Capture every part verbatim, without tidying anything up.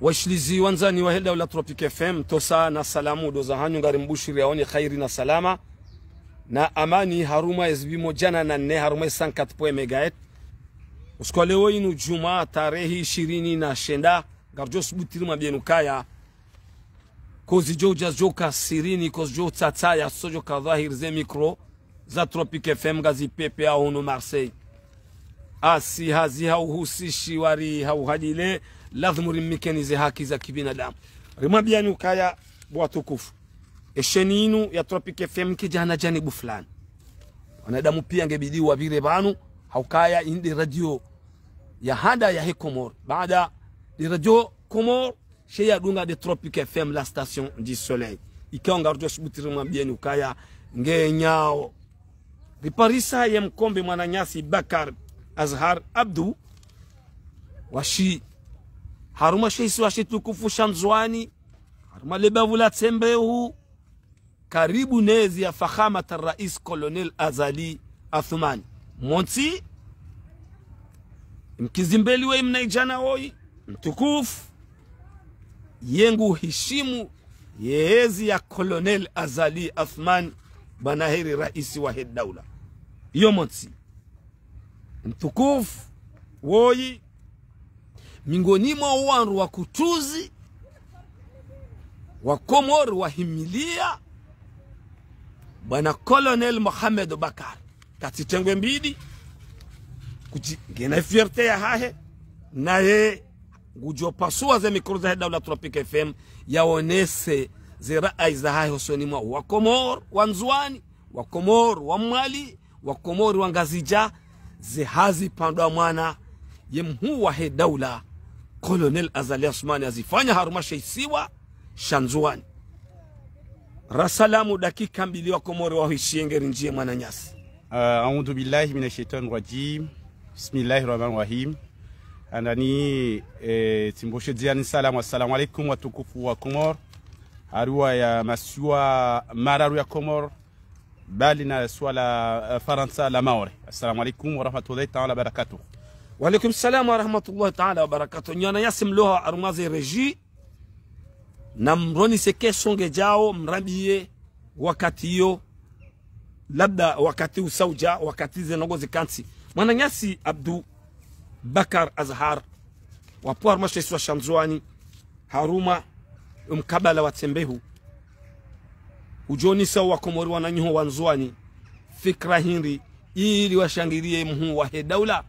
Washilizi wandzani wahe daula Tropic F M, tosa na salamu ndo zahanyu, ngarimbushiriyaoni khairi na salama na amani harumwa ezipimo djana na nne harumwa e cent quatre point megahertz. Usiku wa leo inu djumwa tarehi ishirini na shenda, ngaridjo subuti rimwambiyeni ukaya, kozidjo udja zidjo ka sirini, kozidjo utsatsaya, zitsodjo ka dhwahiri, ze mikro za Tropic F M ngazipvepveyao hunu Marseille. Asi hazi hauhusishi wari hauhadile, lazimu rimnikeni ze haki za kibinadamu. Rimwambiyani ukaya, bo watukufu, esheni inu ya Tropic F M kayidjana janibu fulani. Wanadamu piya ngebidi wapvire pvanu, haukaya inde radio ya handa yahe Komori. Baada nde radio Komori, she yadunga nde Tropic F M, la station du soleil. Ikao ngaridjo subuti rimwambiyeni ukaya ngenyao. Riparisa ye mkombe mwananyasi Bakar Azhar Abdu, washi harumwa she isiwa shitukufu sha Ndzuwani, harumwa le bavu la Tsembehu, karibu nezi ya Fakhamat Rais Colonel Azali Assoumani. Montsi, mkizimbeli we mnaidjana woyi mtukufu, ye nguhishimu ye ezi ya Colonel Azali Assoumani, bwana heri raisi wahe daula. Iyo montsi. Mtukufu woyi, mingoni mwa wandru wa kutuzi, wa Komori wahimiliya, bwana Colonel Mohamed Bakar. Katsi tengwe mbidi, kutsi ngena fierté yahahe, naye ngudjo pasuwa ze mikro zahe daula Tropic F M, yaonese ze rayi zahahe hosoni mwa wa Komori wa Ndzuwani, wa Komori wa Mwali, wa Komori wa Ngazidja, ze hazi pvandwa mwana ye mhuu wahe daula, Colonel Azali Assoumani, hazifanya harumwa she isiwa sha Ndzuwani. Rasalamu dakika mbili wa Komori wahuishiye, ngerindjiye mwananyasi. أعوذ بالله من الشيطان الرجيم. بسم الله الرحمن الرحيم. Handani, eh, tsimbushiriani salamu. Assalamu alaikum watukufu wa Komori. Harumwa ya masiwa mararu ya Komori, mbali na siwa la, eh, Farantsa la Maore. Assalamu alaikum wa rahmatullahi ta'ala wa barakatuh. Wa alaikum salam wa rahmatullahi ta'ala wa barakatuh. Nyi wananyasi mloha harumwa ze régie, na mronise ke songe djao, mrambiye wakati iyo, labda wakati usaudja, wakati ze ndrongoo zikantsi. Mwananyasi Abdu Bakar Azhar, wapvo harumwa she isiwa sha Ndzuwani, harumwa mkabala wa Tsembehu, udjonisa wa Komori wananyaho wa Ndzuwani fikira hindri, ili washangiriye mhuu wahe daula,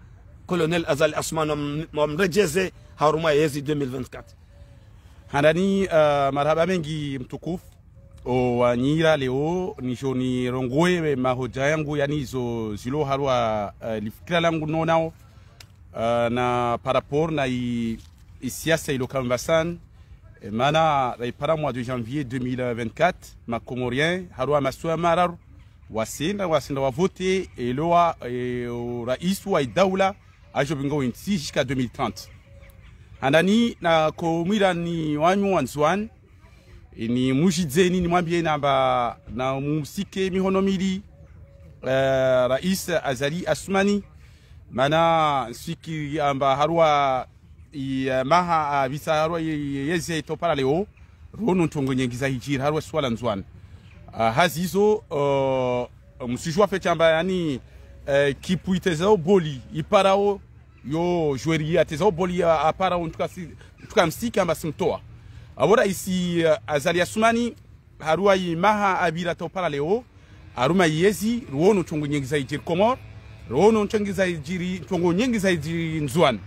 Colonel Azali Assoumani, wam-, wamredjeze harumwa yezi deux mille vingt-quatre. Handani, eh, marahaba mengi mtukufu, o wanyira leo, nidjo nirongowe mahodja yangu, yani izo zilo harumwa, eh, lifikira langu nonao, eh, na par rapport na i, i siasa ilo kamba sana, eh, mana raipara mois de janvier deux mille vingt-quatre, ma Comoriens, harumwa masiwa mararu, wasenda, wasenda wavote, elo wa, eh, o raisi wa idaula, adjo pvinga o intsi jusqu'à deux mille trente. Handani na ko mwirani wanyu wa Ndzuwani, ini mudjidzeni nimwambiyeni amba na musike mihono mili, eh, Rais Azali Assoumani, mana nsiki amba harumwa i, eh, maha, ah, pvitsa harumwa i, i, yezi ya itopara leo, rono ntrongo nyengi zahidjiri harumwa siwa la Ndzuwani. Ah, hazi izo, eh, musijua fetsi amba yani, eh, kipu itezao boli, iparao, yo joueur ya tezao boli ya, aparao ntuka si, ntuka msiki amba simtowa. Apvo raisi, eh, Azali Assoumani, harumwa i maha apvira topara leo, harumwa i yezi, rono ntrongo nyengi zahidjiri Komori, rono ntrongo zahidjiri, ntrongo nyengi zahidjiri Ndzuwani.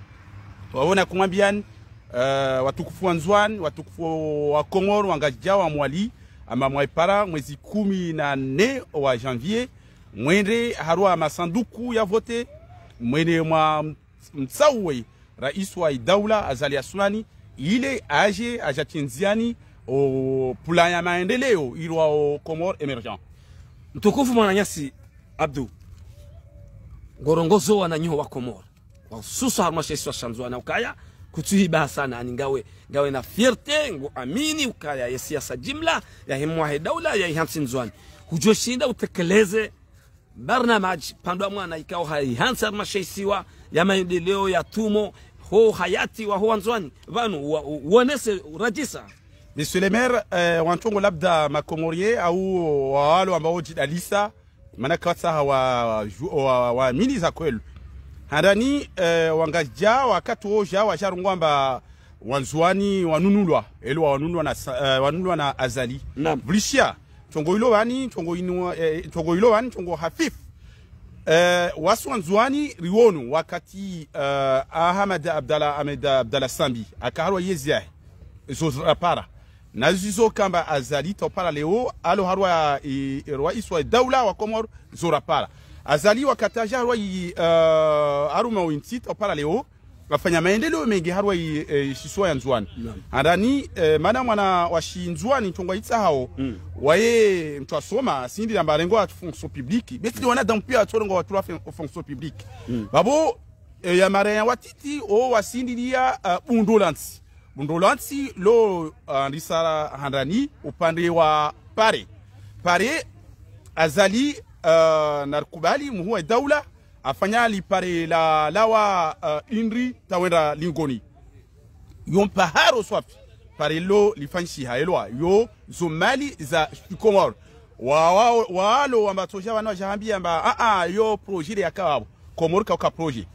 Wawona kumwambiyani, eh, watukufu wa Ndzuwani, watukufu wa Komori, wa Ngazidja, wa Mwali, amba mwaipara mwezi kumi na nne wa janvier, mwende harumwa masanduku ya vote, mwende mwa mtsauwe rais wa idaula Azali Assoumani, ile adje adjatsindziani o plan ya maendeleo ilwa o Comores émergent. Mtukufu mwananyasi Abdou, ngorongozo wananyaho wa Komori, wa hususwa harumwa she isiwa sha Ndzuwani ukaya, kutsuhiba hasana ani ngawe, ngawe na fierté, ngo amini ukaya ye siasa jimla yahe mwahe daula ya ihantsi Ndzuwani, hudjoshinda utekeleze barnamaj pvandwa mwana ikao haihantsi harumwa she isiwa ya maendeleo ya tumo, ho hayati wa ho Wandzuani, pvanu wa- u- wonese radjisa. Monsieur le maire, eh, wantrongo labda makomorien au wawalo ambao djidalisa, mana katsaha wa- wa- wa- waamini za kweli. Handani, eh, wangazidja wakati wodja wadja rongoa amba Wandzuani wanunulwa, elo wanunulwa na sa- eh, wanunulwa na Azali. Naam. Vulishia, trongo ilo pvani, trongo inu- eh, trongo ilo pvani, trongo hafifu. Eh, wasi Wandzuani riwono wakati, eh, Ahamada Abdallah, Ahmed Abdallah Sambi, aka harwa yezi yahe, zo rapara. Na zizo kamba Azali topara leo, alo harwa i- i- raisi wa daula wa Komori, zo rapara. Azali wakati adja harwa i- eh, harumwa intsi topara leo, wafanya maendeleo mengi harwa i- eh, shisiwa ya Ndzuani. Naam. Handani, eh, mana mwana wa shi Ndzuani trongo itsahao, Mm. waye mtru asoma, sindi namba arengo wa fonction publique. Besi ni wanadamu pia atsorengo wa tula fen- fonction publique. Mm. Pvapvo, eh, ya mara ya watiti, o wasindilia, eh, bundo la ntsi. Bundo la ntsi lo, eh, ndisa handani upande wa pare. Pare, Azali, eh, narikubali, muhuu wa daula, afanya lipare la lawa, eh, Lindi tawenda Lingoni. Yo mpaharo swafi. Pare lo lifanyishiha elwa, yo zo mali za shikomori. Wa- wa- walo wamba tsodja pvanu wadja hambia amba, a- a, yo projet le yaka pvapvo. Komori kauka projet.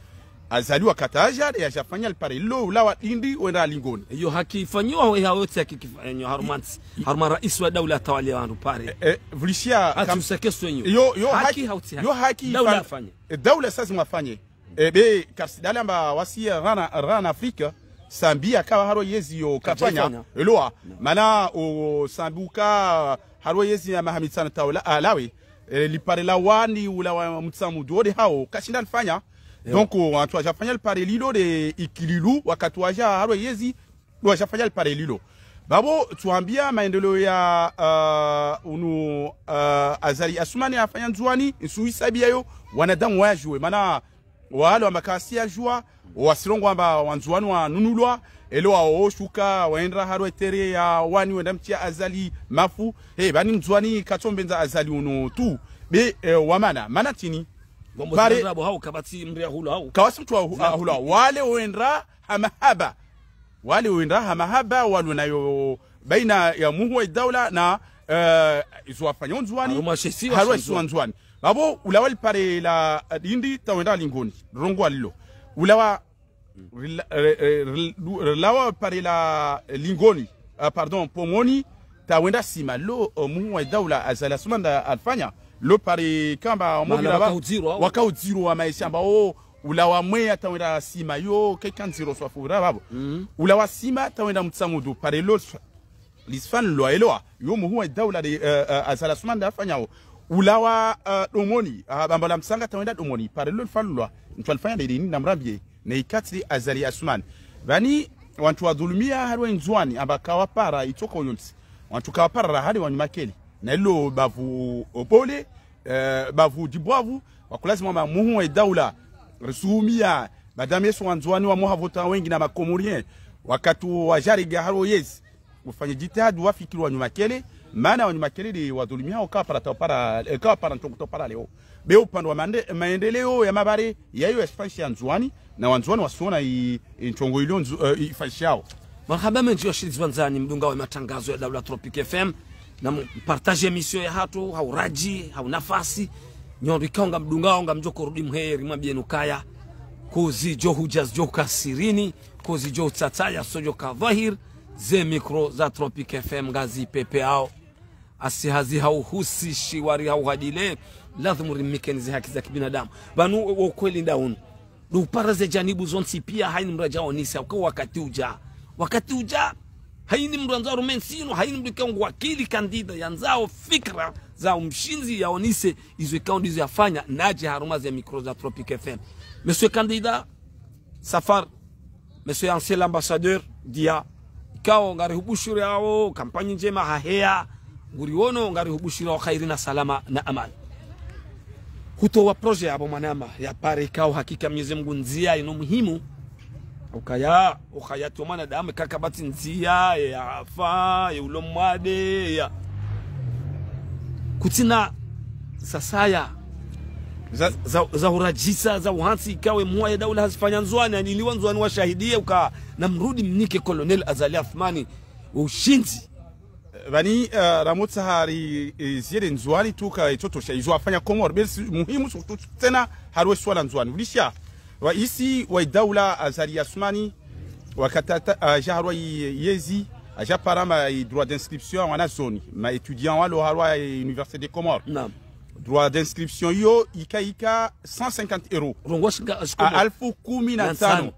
Azali wakati adja, le yadja fanya lipare lo lawa Lindi wenda Lingoni. Yo haki ifanyiwa ho iha yote haki kifanyiwa harumwa ntsi. Harumwa raisi wa daula atawalia wandru pare. Eh, eh, vulishia Haki kam- useke swenyu. Yo- yo Haki haki- hautsi haki. Yo haki Daula ifan- afanye. Eh, daula sasa mwafanye. Eh, be, karsi dala amba wasi rana, rana Afrika, Sambi akawa harwa yezi yo kafanya. Kajaifanya. Elwa, mana o Sambi uka harwa yezi ya maha mitsanu taula, alawe, eh, lipare la wani ula wa Mtsamudu ode hao, kashinda lifanya. Ewa. Donc, o, wantru wadja fanya lipare lilo de Ikililu, wakati wadja harwa yezi, ndo wadja fanya lipare lilo. Pvapvo, tuambia maendeleo ya, ah, unu, ah, Azali Assoumani afanya Ndzuani, nsu isabiya yo, wanadamu wayajue. Mana, walo amba kasi yajua, wasirongo amba Wandzuani wanunulwa, elo wao shuka, waenda harwa etere ya wani, wenda mtria Azali mafu. He, pvani Mndzuani katsombendza Azali unu tu. Be, eh, wamana, mana tini. Ngombo Pare- zina rabo hau, kapvatsi mri ya hulu hau. Kawasi mtru wa hu- Zina- ah, hulu hau. Wale wenda ha mahaba. Wale wenda ha mahaba, walo nayo baina ya muhuu wa daula na, eh, izo wafanya Ndzuani. Harumwa shisiwa Harumwa sha shisiwa Ndzuani. Pvapvo ulawa lipare la, eh, Lindi tawenda Lingoni. Rongoa lilo. Ulawa rila- re- re- ril- du- rilawa pare la, eh, Lingoni. Ah, pardon, Pomoni, tawenda Sima. Lo, eh, muhuu wa daula Azali Assoumani nda alifanya. Lo pare kamba Mahala mobila wa- wakaudziro wao. Wakaudziro wa maesha amba o ulawa mweya tawenda Sima yo, keka ndziro swafu ura pvapvo. Mm. Ulawa Sima tawenda Mtsamudu, pare lo swa- lisifan lwa elwa, yo muhuu wa daula de, eh, eh, Azali Assoumani nda afanyao. Ulawa, eh, Domoni, ah, bamba la Msanga tawenda Domoni, pare lo lifan lwa, ntsu alifanya de dini na mrambie, ne ikatili Azali Assoumani. Pvani, wantru wadhulumia harwa Ndzuani, amba kawapara itsoka uyontsi. Wantru kawapara rahali wanyu makeli. Na ilo bavu opole, eh, bavu dibwavu, wakulazimu amba muhuu wa daula, risumia, madame yesu Wandzuani wa muha vota wengi na makomorien, wakati wadjariga harwa yezi, ufanye jitihadi wafikiri wanyu makeli, mana wanyu makeli de wadhulumia, ukapara topara, eh, kapara ntrongo topara leo. Be upande wa mande- maendeleo ya mabare, yayo ya shifanshi ya Ndzuani, na Wandzuani wasiona i- i ntrongo ilio Ndzu- eh, ifanyishao. Marahaba mendji washilizi wandzani, mdungao wa matangazo ya Daula Tropic F M, na mpartage emission ya hatru, hau radji, hau nafasi, nyondo ikao ngamdungao, ngamdjo korudi mheri, mwambieni ukaya, kozi djo hudja zidjo kasirini, kozi djo utsataya, sodjo ka dhahir, ze micro za Tropic F M ngazi pepeao. Asi hazi hau husi shiwari hau hadile, lazimu rimikeni ze haki za kibinadamu. Pvanu wo ukweli nda unu. Ndo upara ze janibu zontsi pia, haini mdru adja onisa, uka wakati udja. Wakati udja, haini mdru andza rume ntsi inu, haini mdru ikao ngu wakili kandida, yandzao fikra za umshindzi ya onise, izo ikao ndizo yafanya, nadje harumwa ze micro za Tropic F M. Monsieur candidat, Safar, monsieur ancien ambassadeur, dia, ikao ngarihubushuriao kampanyi ndjema haheya, nguriono ngarihubushuriao khairi na salama na amani. Hutowa projet yapvo mwanama, ya pare ikao hakika Mwenyezi Mungu ndzia ino muhimu. Ukaya, uhayati wa mwanadamu, kakapvatsi ndzia, ye afa, ye ulo mwade, ya. Kutsina sasaya. Za, za, za hurajisa, za uhantsi, ikawe mwa ye daula hazifanya Ndzuwani, yani ili wa Ndzuwani washahidie uka namrudi mnike Colonel Azali Assoumani ushindzi. Pvani, eh, ramotsa hari, eh, ziere Ndzuwani tuka itotosha, izo afanya Komori, basi muhimu sukutu tsena harumwa swala Ndzuwani. Ulisha, raisi wa idaula Azali Assoumani, wakati ata-, aja harumwa i-, yezi, aja parama i droit d'inscription ya wanazioni, ma étudiants walo harumwa i Université des Comores. Naam. Droit d'inscription iyo ika ika cent cinquante euros. Rongoa shinga, a, shikomo. Alfu kumi na tano. Na tano.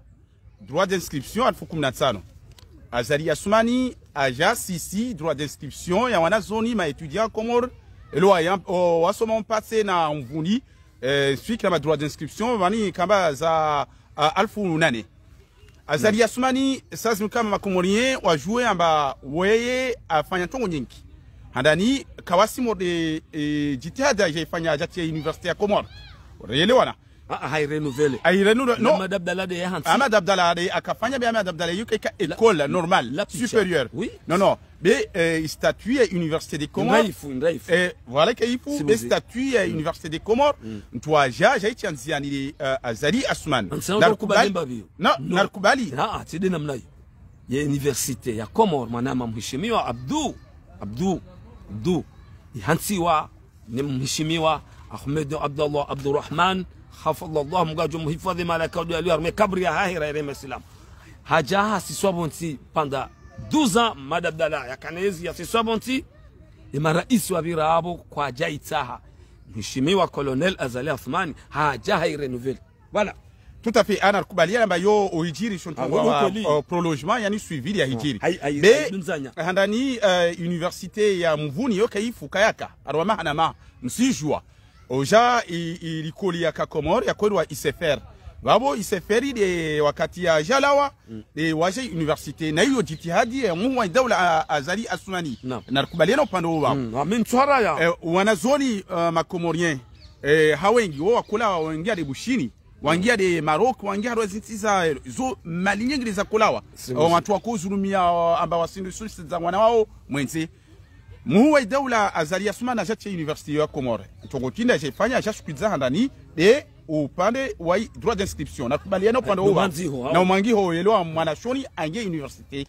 Droit d'inscription alfu kumi na tano. Azali Assoumani, aja sisi, droit d'inscription ya wanazioni, ma étudiants Comores, elo wa yam-, o, wasoma mpatse na mvuni, eh, suite na ma droit d'inscription, pvani kamba za, a, alfu nane. Azali Assoumani, sazi mkama ma Comoriens wajue amba weye afanya ntrongo nyingi. Handani kawasi mode, eh, jitihada aja ifanya aja tsi ya Université ya Comores. Reyelewana. Ah, ah, hai renouveler. Ai renouveler, non. Ahmed Abdallah de ya hantsi. Ahmed Abdallah de akafanya be Ahmed Abdallah yuka ika école normale, la picha. Supérieure. Oui. Non, non. Be, eh, statut ya Université des Comores. Ndraifu, ndraifu. Eh, voilà ke ifu, be statut ya Université des Comores. Ntwaja, ja ichi anziani, eh, Azali Assoumani. Ansa narikubali. Narikubali mba biyo. Non, non. Narikubali. Ah, ah, tsi de namna iyo. Ye Université ya Comores, mwanama mheshimiwa Abdou, Abdou, Abdou. Ihantsiwa ni mheshimiwa Ahmed Abdallah Abdourahmane, hafidhahullah, Mungu ajo muhifadhi, malaika udu yaliyo harumwa kaburi ya hahe ra ireme silamu. Haja hasiswa pvontsi pendant douze ans, Ahmed Abdallah, yakana yezi yasiswa pvontsi, ye maraisi wapvira apvo kwaja itsaha. Mheshimiwa Colonel Azali Assoumani, haja hai renouveler. Voilà. Tout à fait, ana kubaliana amba yo uhijiri sho ntrongo wa, o prolongement, yani suivi ya hijiri. Be, handani, eh, université ya Mvuni yo kaifu kayaka, harumwa mahana ma, msijua. Oja i, i likoli ya ka Comores, ya kweli wa I C F R. Pvapvo I C F R de wakati ya jalawa, de waje université. Na iyo jitihadi ya muhuu wa daula a, Azali Assoumani. Naam. Narikubaliana upande wo pvapvo. Mm, amin tswara ya. Eh, wanazioni, eh, ma Comoriens, eh, ha wengi, wo wakula wengi ade Bushini. Wangia de Maroc, wangia harumwa zintsi za, zo mali nyingi de za kulawa. Wantru wako zulumia, amba wasindu susi za wana wao mwendze. Muhuu wa idaula Azali Assoumani aja tsi université ya Comores. Ntrongo tsi nda aja ifanya, aja shukidza handani, de upande wa i droit d'inscription. Nakubaliana upande wo. Na umwangiho, yelewa mwanashoni angie université.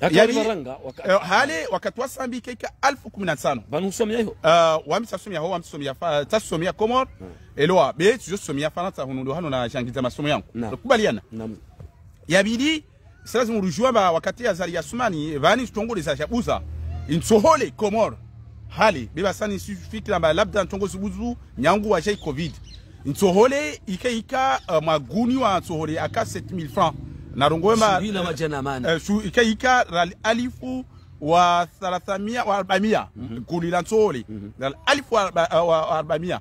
Yakari yani, baranga, waka- eh, hale wakati wa sambi keka alfu kumi na tano. Pvanu usomea iho? Eh, wami tsasomea ho, wami tsasomea fa-, tsasomea Comores. Elowa, be tsujo somea Farantsa hunu ndo hano na jangiza masomo yangu. Nakubaliana. Naam. Ya pvili, sasa zimurujua ba wakati ya Azali Assoumani, pvani ntrongo de za jabuza. Intsohole Comores. Hale, be pvasani sifikira amba labda ntrongo zibuzu, nyangu waja i covid. Ntsohole ika ika, eh, maguni wa ntsohole aka sept mille francs. Narongoe ma, shihwi na madjana mane. Eh, shu-, ika ika riali alfu wa thalathamia wa arbamia. Guni la ntsohole. Riali alfu wa arba-, eh, wa, wa arbamia.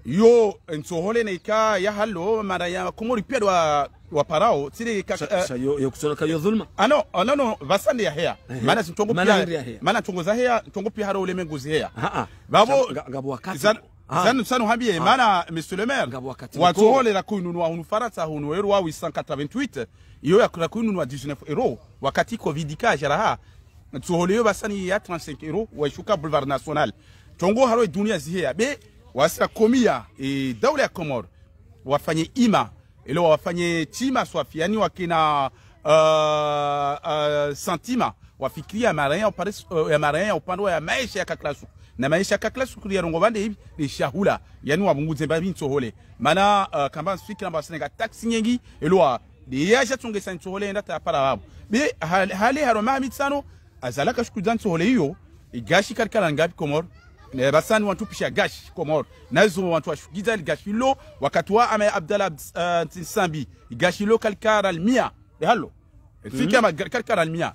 Yo, ntsohole na ika ya halo, mara ya Komori pia wa, wa parao, tsile ka, sa, eh, sa yo, yo kusona ka yo dhulma. Ah, non, ah, non, non, pvasande ya heya. Ehe. Mana zintrongo pia, mana ntrongo za heya, ntrongo pia haro ulemengu zi heya. Ah, ah. Pvapvo, nga, ngapvo wakati. Zan-, Ah. Zanu, zanu hambie, mana, monsieur le maire, ngapvo wakati wa ntsohole rakoinunua hunu Farantsa hunu, euro wa huit cent quatre-vingt-huit, iyo ya rakoinunua dix-neuf euros, wakati covid ika jaraha, ntsohole iyo pvasani ya trente-cinq euros, waishuka Boulevard National. Ntrongo haro dunia ziheya, be, wasira komia, e, daula ya Comores, wafanye ima, elo wafanye tima swafi, yani wakina, eh, eh, santima, wafikiria ya maraya upare-, eh, ya maraya upande wa ya maesha ya ka kila suku. Na maesha ya ka kila suku ya rongo pvande hivi, ni shahula. Yani wapvunguze mbapvi ntsohole. Mana, eh, kamba nsifikira amba wasenga taxi nyengi, elo wa, de yaja tsongesa ntsohole yenda ta para pvapvo. Be, hal-, hale harumwa maha mitsano, Azali kashukudza ntsohole iyo, igashi kalikala ngapvi Comores. Ne pvasani wantru pisha gashi Comores. Na izo wantru washukidza ligashi lo, wakati wa Ahmed Abdallah Abd-, eh, Sambi, igashi lo kalikala riali mia. Ehalo. Fika ma ga-, kalikala riali mia.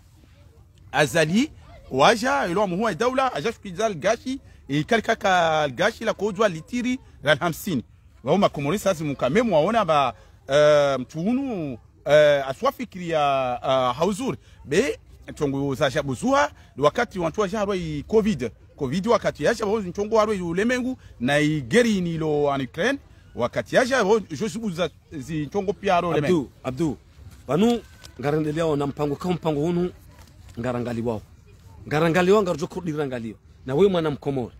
Azali, waja, elo wa muhuu wa daula, aja shukidza ligashi, e kalikaka ligashi la kojwa litiri, riali hamsini. Wao ma Comores sasa mukame mwaona ba, eh, mtru unu, eh, aswafikiri ya, eh, hauzuri. Be, ntrongo za jabuzuha, wakati wantru waja harumwa i covid. Covid wakati yaja, bo, ntrongo harumwa i ulemengu, na i guerre inilo en Ukraine. Wakati yaja, bo, jo zibuza zintrongo pia harumwa ulemengu. Abdou, Abdou, pvanu, ngarendeleao na mpango, ka mpango unu, ngarangaliwao. Ngarangaliwao, ngarujo kurudi rangaliwa. Na we mwana Mkomori.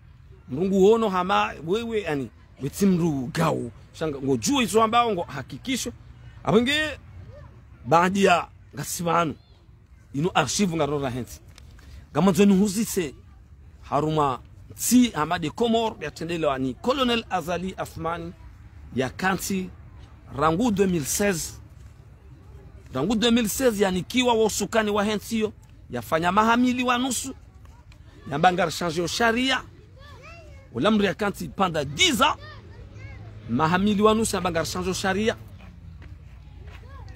Mrungu wono hama, wewe, yani, Wetsi mdru gawo. Sha nga, ngodjuwa izo ambao ngo hakikisho. Apvo nge, baadi ya ngasi pvanu. Inu archive ngarora hentsi. Ngamandzo nihuzise harumwa ntsi hama nde Komori yatrendelewa ni Colonel Azali Assoumani yakantsi rangu deux mille seize. Rangu deux mille seize yanikiwa wo usukani wahe ntsi iyo, yafanya maha mili wa nusu, yamba ngari changer yo sharia. Ula mdru yakantsi pendant dix ans, maha mili wa nusu yamba ngari changer yo sharia.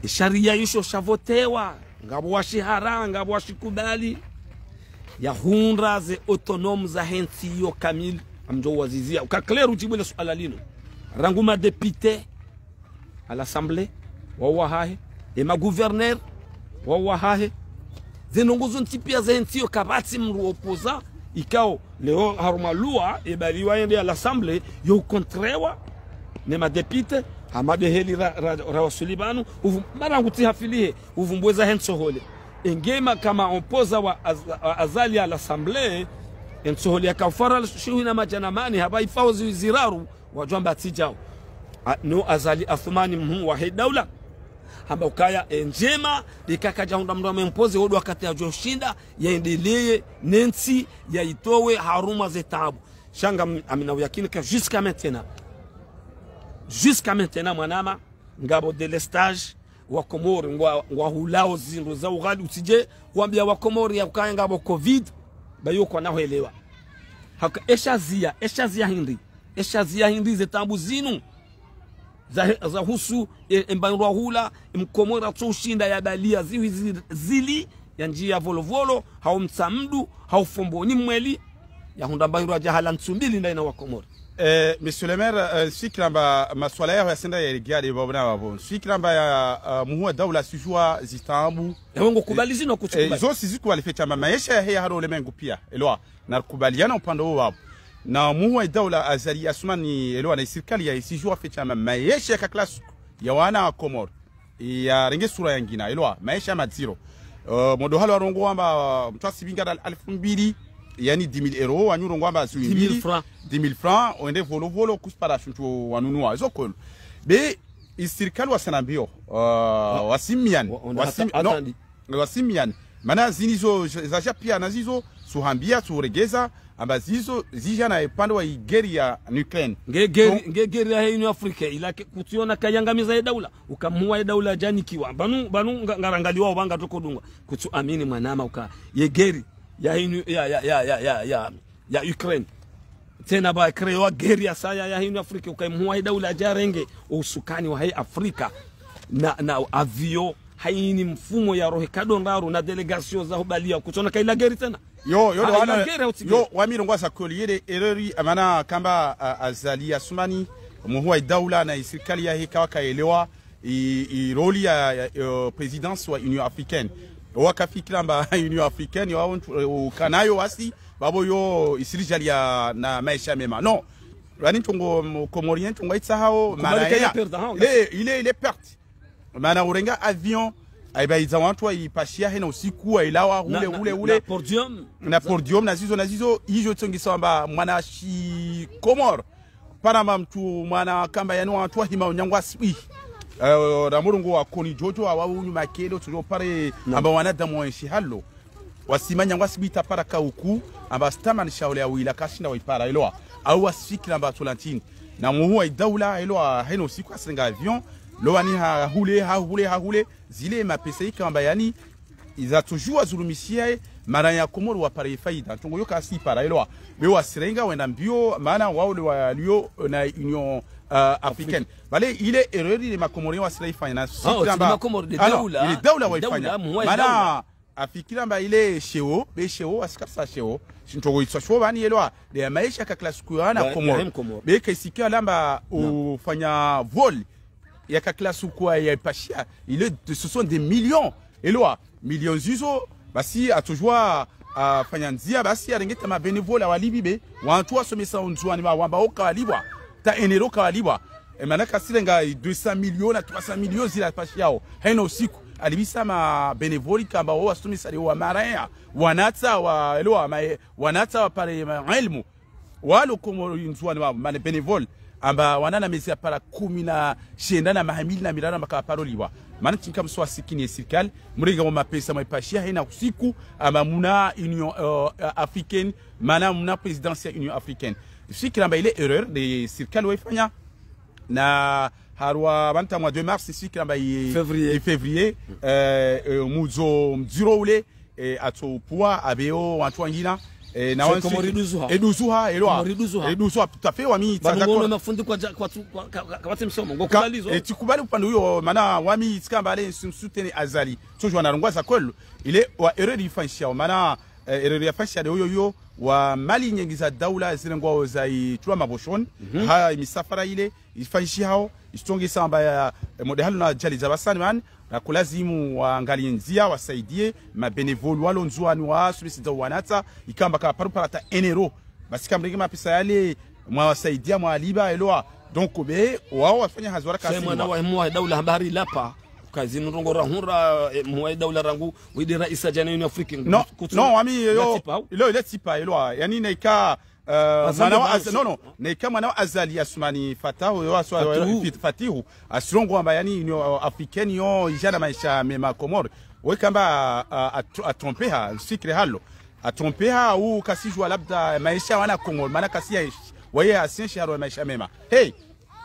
Ye sharia isho shavotewa, ngapvo washihara, ngapvo washikubali. Yahundra ze autonome zahe ntsi iyo kamili, ngamdjo wazizia. Uka clair udjibu le suala linu. Rangu ma député, à l'Assemblée, wao wahahe, ye ma gouverneur, wao wahahe. Ze ndrongoo zontsi pia zahe ntsi iyo kapvatsi mdru opposant, ikao, leo harumwa loi, yebaliwa yende à l'Assemblée, yo contrewa, ne ma député, hama nde heli ra, ra, ra wasuli pvanu, uvu, marangu tsi hafilihe, uvumbweza he ntsohole. Engema kama opposant wa Az, wa Azali à l'Assemblée, ye ntsohole yaka ufara shiwi na madjana mane, hapva ifao zi, ziraru, wadjwamba tsi djao. A, no Azali Assoumani mhuu wahe daula. Hamba ukaya, e, ndjema, ikaka djahundra mdru amempoze, wodo wakati yadjo shinda, yaendeleye, ne ntsi, yaitowe, harumwa ze taabu. Sha nga m, ngamina uyakini ka jusqu'à maintenant. Jusqu'à maintenant, mwanama, ngapvo délestage, wa Komori, ngwa, ngwahulao zindru za ughali utsidje, wambia wa Komori ya ukaya ngapvo covid, bayo kwana hwelewa. Haka, ye sharia, ye sharia hindri, ye sharia hindri ze taabu zinu. Za, za husu, e, e mbandu wa hula, e mkomori atso ushinda yabalia ziwi zi, zili, yandjia Volovolo, hau Mtsamdu, hau Fomboni Mwali, yahundra mbandu wa djahala ntsu mbili ndayi na wa Komori. Eh, Monsieur le maire, eh, nsifikira amba masuala yaho yasenda yaregea nde pvapvo na pvapvo. Nsifikira amba ya, eh, muhuu wa daula asijua ze taabu. Ewe ngo kubali zinu kutsi kubali. Eh, zo sizikubali fetsi amba maesha yahe ya haro ulemengu pia. Elewa. Na rikubaliana upande wo pvapvo. Na muhuu wa daula Azali Assoumani, elewa, na isirikali yahe isijua fetsi amba maesha yaka kila siku ya wana wa Komori yarenge sura yangina, elewa, maesha madziro. Eh, modo halo warongoa amba mdru asipvinga nda alfu mbili, yaani dix mille euros, wanyu rongoa amba dix mille francs. Dix mille francs, wende Volovolo, kutsipara shintru wanunua. Zo kweli. Be, isirikali wasina mbio, eh, wasimiani. Wa, wa, wasim, hata, no. Hata ndi. Wasimiani. Mana zinu zo, za, zaja pia na zizo, suhambia, suregeza, amba zizo, zija na upande wa i guerre ya Ukraine. Nge guerre, donc, nge guerre yahe Union Africaine, ila ke, kutsiona kayangamiza ye daula, uka muhuu wa ye daula yadjanikiwa. Pvanu, pvanu nga, ngarangaliwa opvanga toko dunga. Kutsu amini mwanama uka, ye guerre ya Uni, ya, ya Ukraine. Tsena ba créer wa guerre ya saya ya hinu Afrika, uka muhuu wa ye daula yadjarenge usukani wahe Afrika. Na, na avion, hayini mfumo ya rohe kado ndraru na délégation za hubalia, kutsiona ka ila guerre tsena. Yo, yo, ndo wana, yo, wami rongoa za kweli, yele erreur, amana kamba, a, Azali Assoumani, muhuu wa daula na isirikali yahe kawaka elewa, i, i rôle ya, ya, eh, présidence wa Union Africaine. Wakafikira amba Union Africaine, yo, eh, ukanayo wasi, pvapvo yo isirijaliana na maesha mema. Non. Wani ntongo, mo, Comorien ntongo itsahao, mana ya, il est, il est, il est perte. Mana urenga avion, aibaiza wantru waipashia hena usiku, wailawa, hule, hule, hule. Na podium. Na podium, na zizo, na zizo, ijo tsongisa amba mwana shi Komori. Paramba mtru mwana kamba yani wantru wahima unyangwa sibi. Eh, na mulungu wa koni jojo, awa unyuma kelo, tujo pare, amba wanadamu waenshi halo. Wasima nyangwa sibi tapara kauku, amba stamani shaule ya wila kashinda waipara, elewa. Au wasifikira amba tulantini. Na muhuu wa daula, elewa, hena usiku asirenga avion, lo wani ha hule, ha hule, ha hule, zile mapesa ikamba yani, iza toujours zulumishia, mara ya Komori wapare faida. Ntongo yo kasipara, elewa. Be wasirenga wenda mbio, mana wao nde walio na Union, euh, Africaine. Bale ile erreur ile ma Comoriens wasilaifanya na, ah, sisi amba, ma Comores nde daula, ile daula waifanya. Mana afikira amba ile sheo, be sheo, asikasa sheo. Ntongo itswa sheo bani, elewa. Nde ya maesha ka kila siku ya wana Comores. Be kaisikia lamba ufanya vol yaka kila siku ya ipashia, il est, ce sont des millions. Elewa, millions zizo, basi atojua, ah, fanya ndzia, basi arenge ta ma bénévoles walipvi be, wantru wasomesa Ndzuani wamba oka walipvwa, ta un euro ka walipvwa. E mana kasirenga deux cents millions na trois cents millions zila pashiao. Hena usiku, alipvisa ma bénévoles kamba o wasomesa leo wa maraya, wanatsa wa, elewa, ma, wanatsa wapare ma ilmu. Walo Komori Ndzuani wa, mana bénévole. amba wana na mezi ya para kumi na shenda na maha mili na miraru amba kawaparoliwa. Mana tsinka mso wa sikini ye sirikali, mrenge wa mapesa mwa ipashia hena usiku, amba muna Union, euh, Africaine, mana muna présidence ya Union Africaine. Fikira amba ile erreur de sirikali waifanya, na harwa vanta mwa deux mars, fikira amba i, février, i février, euh, euh, muzo mdziro ule, eh, atso upua, aveo, wantru wangina, eh, na wansi, Komori iduzuha. Iduzuha, elwa. Komori iduzuha. Iduzuha, tout à fait, wami, pvanu tsaza ngono kolo. Mafundi kwa ja-, kwa tu-, kwa, ka, ka, ka, watsi msomo, ngo ka, kubalizo. Eh, tsikubali upande uyo, mana wami, tsikamba ale, sim-, soutenir Azali. Tsojua na rongwa za kwelo. Ile, wa erreur ifanyishiao, mana, eh, erreur yafanyisha de uyo yo, wa mali nyengi za daula, zile ngwao za itulwa maboshoni, ha, imisafara ile, ifanyishihao, isitongesa amba ya, eh, modehalo na ajali za basani mani, na kulazimu waangalie ndzia, wasaidie, ma bénévoles walo Ndzuani wa, subisi za wanatsa, ikamba ka paru para ta enero. Basi kamrenge mapesa yale, mwa wasaidia, mwa aliba, elwa. Donc, be, wao wafanya hazi wala kasi mwana wa mwa daula habari lapa. Kazi nrongo rahura, eh, mwa daula rangu, wide raisa jana Union Afrique. Non, non, wami, yo, yatipa, ilo, ile tipa, elwa. Yani, naika, euh, mwana wa Az-, non, non. Naika mwana wa Azali Assoumani Fatahu, yo aswa, Fatihu. Fit-, Fatihu. Asirongo amba yani Union Africaine yo ijana maisha mema Komori. Wekamba, euh, atro-, atrompeha, sikre halo. Atrompeha u kasijua labda maisha wana Komori, mana kasi ya ishi. Waye asienshi halo maisha mema. Hey,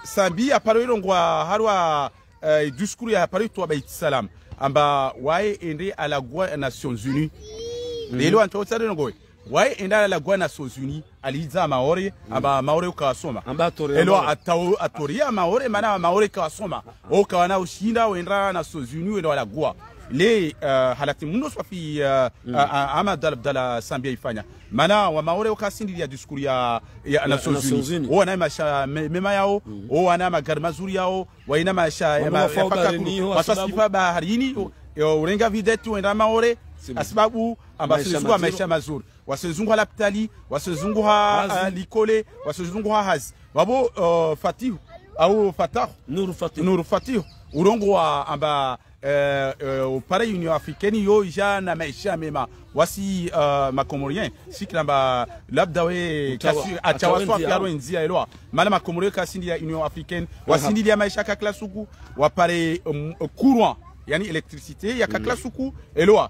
Sambi aparo ilongwa harwa, eh, discours ya aparo itwa Beit Salam. Amba waye ende alagua Nations Unies. Lelo antu otsare nongoe. Waye ende alagua Nations Unies, aliza Maore, amba Maore ukawasoma. Amba atore Elo Maore. Atao-, atoria Maore, mana Maore kawasoma. O kawana ushinda, wenda Nations Unies, wenda walagua. Le, eh, halati muno swafi, eh, a, a, Ahmed Abdallah Sambi aifanya. Mana wa Maore ukasindilia discours ya, ya Nations Unies. Nations Unies. O wana maisha me-, mema yao, o wana magari mazuri yao, waina maisha ya ma-, ya fakaku, waswasifa baharini, o, yo, urenga videti wenda Maore, asibabu amba wasizunguha maisha mazuri. Wasizunguha lapitali, wasizunguha, ah, likole, wasizunguha hazi. Wabo, eh, Fatihu, au Fatahu. Nuru Fatihu. Nuru Fatihu. Urongoa amba eh, eh, upara Union Africaine yo ija na maisha mema. Wasi, eh, ma Comoriens, sikira amba labda we kasi, acha waswafi aro ndzia elwa. Mana ma Comoriens kasindi ya Union Africaine, wasindi ya maisha ka kila suku, wapare, um, courant, yani électricité, ya ka kila suku, elwa.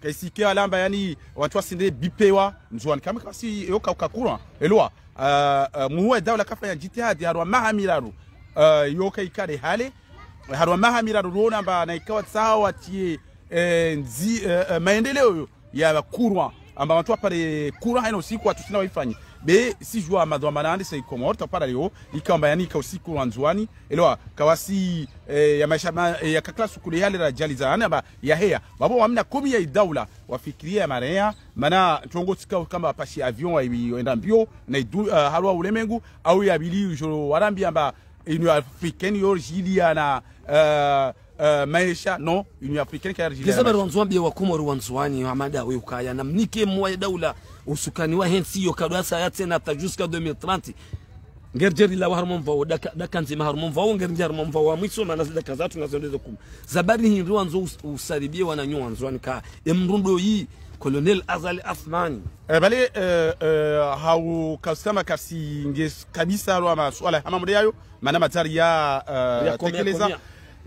Kaisike alamba, yani, wantru wasinde bipewa, Ndzuani kama kasi yo ka, ka courant, elwa. Eh, eh, muhuu wa daula kafanya jitihadi, harwa maha miraru, eh, yo ka ikare hale, harwa maha miraru rona amba na ikawa tsaha watie, eh, ndzi-, eh, eh, maendeleo yo ya courant. Amba wantru wapare courant haina usiku watru sina waifanye. Be, sijua madhwamana ande sa Komori, tapara leo, ikamba yani ka usiku wa Ndzuani, elwa, kawasi, eh, ya maisha ma-, eh, ya ka kila suku le hale ra ajali za ane amba ya heya. Babo wamina komi ya idaula, wafikiria ya mareya, mana trongo tsika kamba pashi avion wa ibi, enda mbio, na idu, eh, harwa ulemengu, au ya bili ujo warambi amba Union Africaine yo jili ya na, eh, eh, maisha, non, Union Africaine ka ya jili ya na maisha. Kisa bari wandzo wambie wa Komori wa Ndzuani, wa mada we ukaya, na mnike mwa ya daula, usukani wa hentsi yo kadwasa ya tsena ta jusqu'à deux mille trente. Ngeri jeri la wa harumwa mvao, daka, daka ndzima harumwa mvao, ngeri nje harumwa mvao wa mwiso, mana zi daka zatru na zondezo kuma. Zabari hindri wandzo us-, usaribie wananyo wa Ndzuani ka, e mrundo yi, Colonel Azali Assoumani. Eh, bale, eh, eh, hau kasama kasi nge kabisa lwa masuala hama mode yayo, mana mazari ya, eh, ya komia, tekeleza. Komia.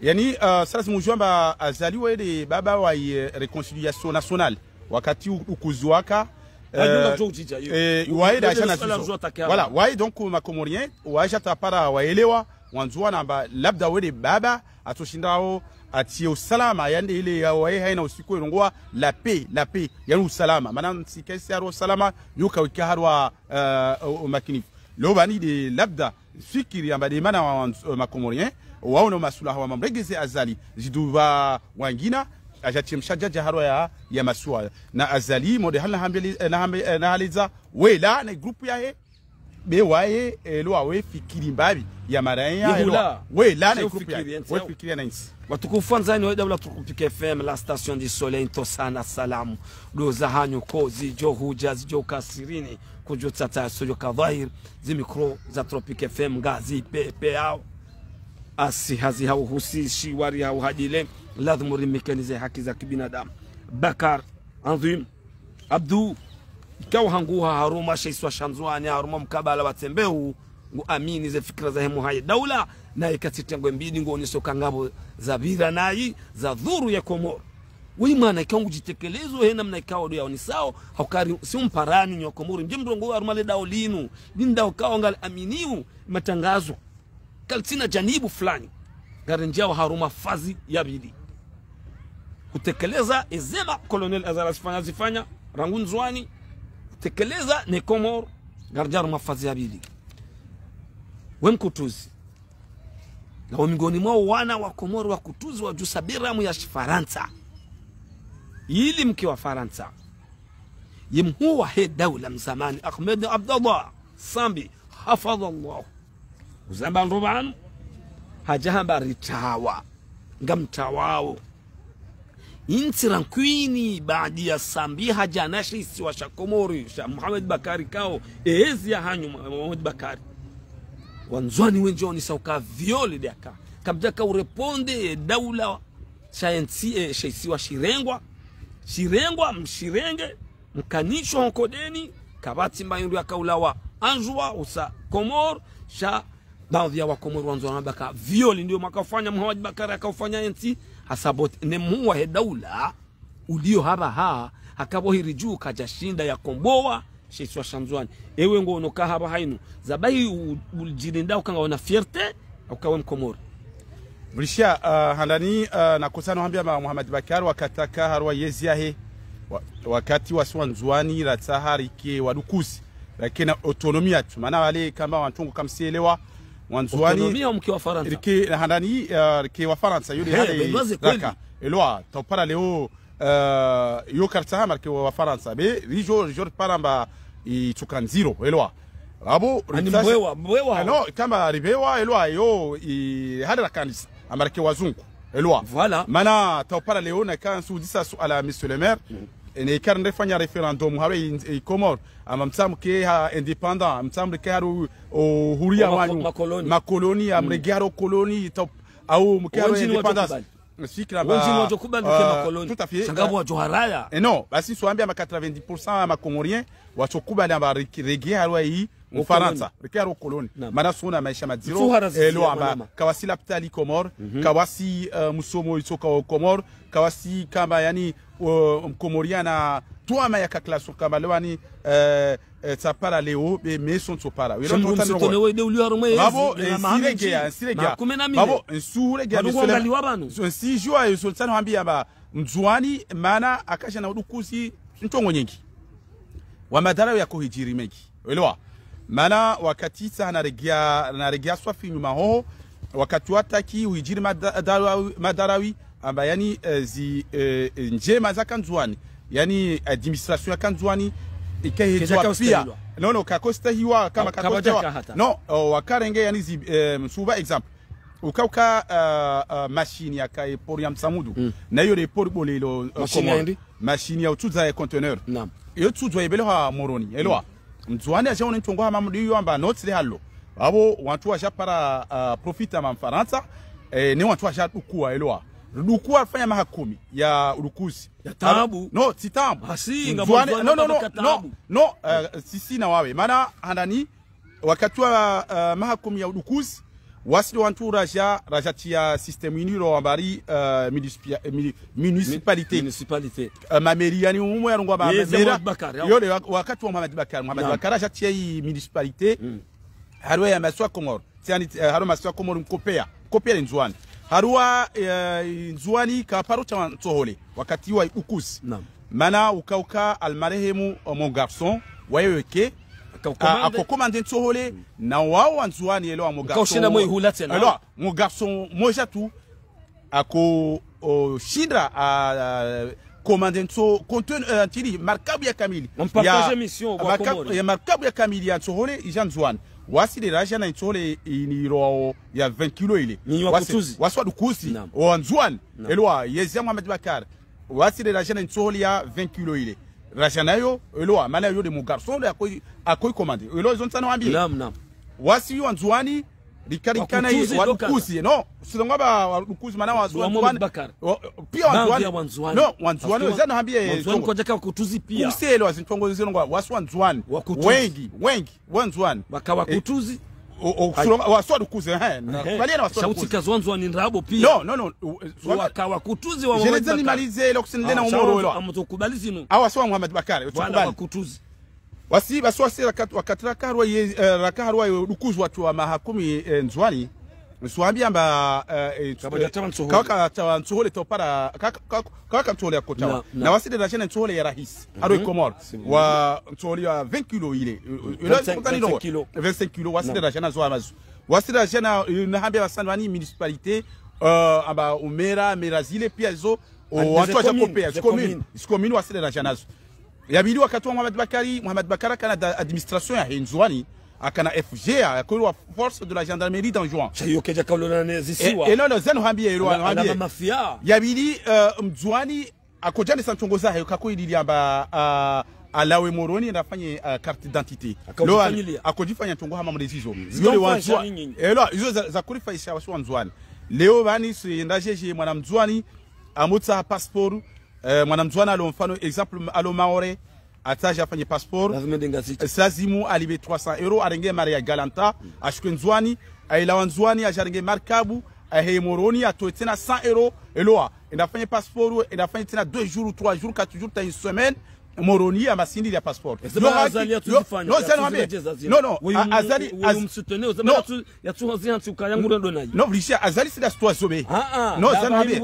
Yani, eh, sala simujua amba Azali wele baba wa, eh, réconciliation nationale. Wakati u-, ukuzi waka, eh, eh, waye da jana zizo. Voilà, waye donc ma Comoriens, waye jata para waelewa, wandzua namba labda wele baba, atsoshindao, atie usalama, yande ile ya waye haina usiku ilongoa la paix, la paix, yani usalama. Mana ntsikaisi harwa usalama, yuka wika harwa, eh, o, o makinifu. Lo bani de labda, fikiri amba de mana wa, wa, eh, ma Comoriens, waona masulaha wa mamregeze Azali, ziduva wangina, ajatie mshajaja harwa ya, ya masuala. Na Azali, mode hali na hambeli, eh, na hambe-, eh, na haliza, wela, na groupe yahe, be waye, eh, lo wawe fikiri mbapvi, ya maraya, eh, lo wa-, wela, na groupe yahe, we fikiri ya na intsi. Watukufu wandzani wa daula Tropic F M, la station du soleil, ntosana salamu. Ndo za hanyu ko, zidjo hudja, zidjo ka sirini, kudjo tsatsa, sodjo ka dhahir, zi micro za Tropic F M, ngazi pepe yao. Asi hazi hau husi, shiwari hau hadile, ladhimu rimikenize haki za kibinadamu. Bakar, Anzim, Abdu, ikao hanguha harumwa she isiwa sha Ndzuani, harumwa mkabala wa Tsembeu, Ngu amini ze fikira zahe mhuu wahe daula, na ika tsi tengwe mbili ngu onesao ka ngapvo za pvira nayi, za dhuru ye Komori. Weyi mwana ikao ngu djitekelezo he namna ikao ndo yaonesao, hauka ri, si umparani nyi wa Komori, mdje mrongowe harumwa le dao linu, linu dao ikao ngali aminiyo, matrangazo. Kalitsina janibu fulani. Ngarendjao harumwa fazi ya pvili. Kutekeleza ezema Colonel Azali azifanya zifanya, rangu Ndzuani, kutekeleza ne Komori, ngarendjao harumwa fazi ya pvili. We mkutuzi. Na wo mingoni mwa wana wa Komori wakutuzi wadjusa biramu ya Shifarantsa. Ili mke wa Farantsa. Ye mhuu wahe daula mzamani, Ahmed Abdallah Sambi, hafadhallah. Uzamba ndro pvanu, hadja hamba ritawa, ngamtawao. Intsi rankwini baadi ya Sambi hadja na she isiwa sha Komori, sha Mohamed Bakari kao, ezi ya hanyu Mohamed Bakari. Wandzuani wendji waonesao ka viole diaka. Kamdjaka ureponde daula sha entsi, eh, she isiwa shirengwa. Shirengwa, mshirenge, mkanisho honkodeni, kapvatsi mba yindru yakaulawa anjwa, usa Komori, sha baadhi ya wa Komori wandzo wamba ka viole ndiyo mwakaufanya, Mohamed Bakari akaufanya entsi, hasabote, ne mhuu wahe daula, ulio hapvaha, hakapvo hiri dju kadjashinda yakombowa, she isiwa sha Ndzuani. Ewe ngo ono ka hapvaha inu, zabahi u-, udjilinda uka ngawe na fierté, uka we Mkomori. Mlisha, ah, handani, ah, na kusano hambia ma Mohamed Bakari wakati aka harumwa yezi yahe, wa-, wakati wasi Wandzuani ratsaha rike wadukuzi. Lakini autonomie yatru. Mana wale kamba wantru ngu kamsielewa, Wandzuani. Autonomie ya mke wa Farantsa. Rike, handani, ah, rike wa Farantsa, yule hale, benoze kweli. Raka. Elwa, taupara leo, eh, yo kartsaha marke wa Farantsa. Be, rijo, rijo ripara mba itsuka ndziro, elwa. Abo, ani ripsasha mbwewa, mbwewa. Ah, no, kamba ripvewa, elwa, yo, i, hale rakanisa. Amarke wazungu, elwa. Voilà. Mana, taupara leo, na kansu udisa suala, monsieur le maire. Mm. Ene ikar ndefanya référendum, haro i, i Komori. Ama mtsamu ke ha indépendant, mtsamu ke haro, o, huria wanyu. Makoloni. Makoloni, amrege haro koloni, taup-, au mke haro indépendance. Sikira ba, wendji ni wadjo kubali ke makoloni. Tout à fait. Sha ngapvo wadjo haraya. Eh, non, basi swambia ma quatre-vingt-dix pour cent ya ma Comoriens, wadjo kubali amba riki-, rege harumwa yi Mfarantsa. Rege harumwa koloni. Naam. Mana suna maesha madziro. Elo amba, kawasi lapitali Komori, kawasi, eh, msomo itsoka o Komori, kawasi kamba yani, o, Mkomoriana, tuama ya kakla so kamba lewani, eh, eh, tsapara leo, be meso ntsopara. Welo shemru ntotani msitone roho. Wede ulio harumwa yezi, babo, eh, na mahamedji, nsiregea, nsiregea. Makume na mine. Babo, nsuregea, bado miso le-, ngaliwa banu. So, nsijua, so, ntsano hambia ba, Mndzuani, mana, akasha na udukuzi, ntrongo nyengi. Wa madhara ya kohidjiri mengi. Welewa. Mana, wakati sa naregea, naregea swafi nyuma hoho, wakati wataki, uhidjiri madha-, madharawi, madharawi, amba yani, eh, zi, eh, eh, ndjema zaka Ndzuani, yani administration yaka Ndzuani, ikahedzwa pia. Kudjaka ustahiwa. Non, non, kakostahiwa, kama kakostahiwa. Ka-, kabadjaka hata. Non, o, wakarenge yani zi, eh, msuba exemple. Uka, uka, eh, eh, machine yaka e port ya Mtsamudu. Mm. Na iyo le port bole ilo, eh, machine ya Komoro. Indi? Machine ya utsudza ya conteneur. Naam. Iyo tsudzwa ibele ha Moroni, elewa. Mm. Mndzuani aja une ntrongo ha Mamudu iyo amba notsi le halo. Abo wantru waja para, ah, profita ma Mfarantsa, eh, ne wantru waja dukua, elewa. Dukua fanya maha kumi ya udukuzi. Ya taabu. Ah, no, tsi taabu. Hasi, nga Mndzuani, no, no, no, no, no, eh, sisi na wawe. Mana handani, wakati wa, eh, maha kumi ya udukuzi, wasi ndo wantru raja, raja tia système ini ro wambari, eh, municipi-, eh, muni-, municipalité. Mi-, municipalité. Eh, ma mairie yani umwe ya rungwa ma-, yeze mera. Mohamed Bakar, yao. Yo le wa-, wakati wa Mohamed Bakar. Mohamed Bakar raja tia i municipalité. Mm. Harumwa ya masiwa Komoro. Tiani, eh, harumwa masiwa Komoro mkopea. Mkopea le Ndzuani. Harumwa, eh, Ndzuani kaparo cha Ntsohole. Wakati wa udukuzi. Naam. Mana uka uka almarehemu, eh, mon garçon, waye weke, ako commandé. A-, ako commandé Ntsohole, mm, na wao Wandzuani elewa mon garçon. Uka ushina mwe hula tsena. Elewa, mon garçon moja tu, ako, o, shinda, a, a, commandé Ntso-, conten-, eh, ntiri, markabu ya kamili. On partage ya, mission, wa markabu, Komori. Ya markabu ya kamili ya Ntsohole, ija Ndzuani. Wasi le raja na Ntsohole ini ro ya vingt kilos ile. Ninyi wa kutuzi. Wasi, wasi wa dukuzi. Naam. Wa Ndzuani. Naam. Elewa, yezi ya Mohamed Bakar. Wasi le raja na Ntsohole ya vingt kilos ile. Raja nayo, elewa, mana yo de mon garçon, le akoi, akoi commandé. Elewa, izo ntsano ambie. Naam, naam. Wasi yo Wandzuani, rika, rika na wakutuzi, wa dukuzi. No, silonga ba wa dukuzi, mana wasi wa Ndzuani. Wa Mohamed Bakar. Wa, pia Wandzuani. Baadhi ya Wandzuani. No, Wandzuani, parce que zana ambie, Wandzuani ntrongo. Kwadjaka kutuzi pia. Kuselewa, zi ntrongo zilonga, wasi Wandzuani. Wakutuzi. Wengi, wengi, Wandzuani. Waka wakutuzi. Eh. O, o, sulonga, wasi wadukuzi, he, na, kubaliana wasi wadukuzi. Shauti ka zo Ndzuani ndrabo pia. Non, non, non, o, o, waka wakutuzi wa Mohamed Bacar. Jeleza nimalize, ilo kusinile na umoro, ilo. Amutso kubali zinu. Awa, wasi wa Mohamed Bacar, wala wakutuzi. Wasi, basi wasi rakat-, wakati rakaharwa ye, eh, rakaharwa ye udukuzi watru wa maha kumi, eh, Ndzuani. Nisuwambi amba, eh, eh, kawaka tsawa ntsohole topara, kawaka, kawaka, kawaka ntsohole ya kotsawa. Na, na. Na wasi de rajana ntsohole ya rahisi. Harwa Komoro. Wa ntsohole ya vingt kilos ile. Ile vingt-cinq, vingt-cinq kilos. Vingt-cinq kilos, wasi de rajana zo amazu. Wasi de rajana, eh, nahambia wasani wani municipalité, eh, amba umera, mera zile pia zo, o, wantru waja kopea, zi commune, zi commune wasi de rajana zo. Yabidi wakati wa Mohamed Bacar, Mohamed Bacar akana da administration yahe Ndzuani, akana F G A, yakoirwa force de la gendarmerie d'Anjouan. Sha iyo keja kaulona ne zisiwa. E, e, non, non, zanu hambie, ilo, ala, ala hambie. Mafia. Yabidi, eh, Mndzuani, akojanisa ntrongo zahe, kakoilili amba, ah, alawe Moroni, nafanye, ah, carte d'identité. Lo, akojifanyiliya. Akojifanya ntrongo hama mlezizo. Zidofanya Ndzuani. Elo, izo za, za kurifaisha wasi wa Ndzuani. Leo vani, si ndajeje mwana Mndzuani, amutsaha passeport, eh, mwana Mndzuani alo mfano, exemple, alo Maore, atsaha afanye passeport. Lazima ndenga zicha. Lazimu alibe trois cents euros, arenge mare ya Galanta, ashuke Ndzuani, aila wa Ndzuani, ajarenge markabu, ahe Moroni, atoe tsena cent euros, eloa, enda afanye passeport, enda afanye tsena deux jours, trois jours, quatre jours, ta une semaine, Moroni, amasindi ya passeport. Ese ba Azali yatsuzifanya, non, zanu hambie. Non, non, Azali, non. Yatsuhazi hantsi ukaya ngure ndo nayi. Non, Vlisha, Azali sida sitwa zobe. Ah, ah, non, zanu hambie.